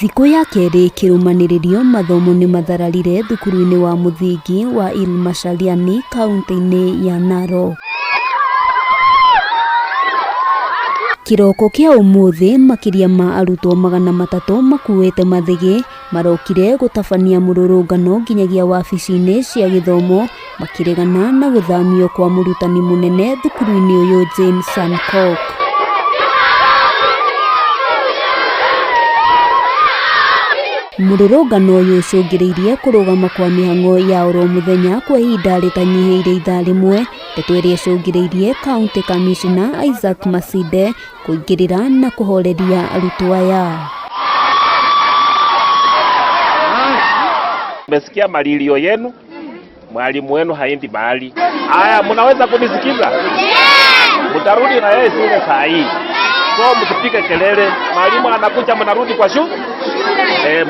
Thikũ ya kerĩ kĩrũmanĩrĩrio mathomo nĩ mathararire thukuru-inĩ wa mũthingi wa Ilmashaliani kaunti-inĩ ya Narok. Kĩroko kĩa ũmũthĩ makĩria ma arutwo 300 makuĩte mathĩgĩ marokire gũtabania mũrũrũngano nginyagia wabici-inĩ cia gĩthomo makĩregana na gũthamio kwa mũrutani mũnene thukuru-inĩ ũyũ Jane Sancock. Mũrũrũngano ũyũ ũcũngĩrĩirie kũrũgama kwa mĩhang'o ya oro mũthenya kwa ihinda rĩtanyihĩire ithaa rĩmwe, ndeto ĩrĩa ĩcũngĩrĩirie County Commissioner Isaac Masinde kũingĩrĩra na kũhoreria arutwo aya. Mmesikia malilio yenu, mwalimu wenu haendi mahali. Haya, mnaweza kunisikiza? Mtarudi na yeye shule saa hii, so msipige kelele. Mwalimu anakuja, mnarudi kwa shule.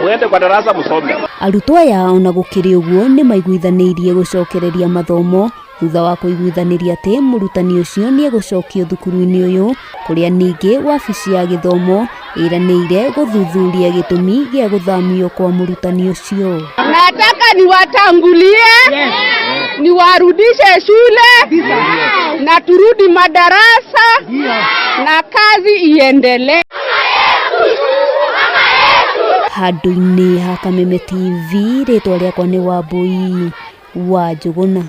Muende kwa darasa msome. Arutwo aya ona gũkĩrĩ ũguo nĩ maiguithanĩirie gũcokereria mathomo thutha wa kũiguithanĩria atĩ mũrutani ũcio nĩ egũcokio thukuru-inĩ ũyũ kũrĩa ningĩ wabici ya gĩthomo ĩranĩire gũthuthuria gĩtũmi gĩa gũthamio kwa mũrutani ũcio. Nataka niwatangulie, niwarudishe shule na turudi madarasa na kazi iendelee. Handũ-inĩ ha Kameme TV, rĩtwa rĩakwa nĩ Wambui wa Njũgũna.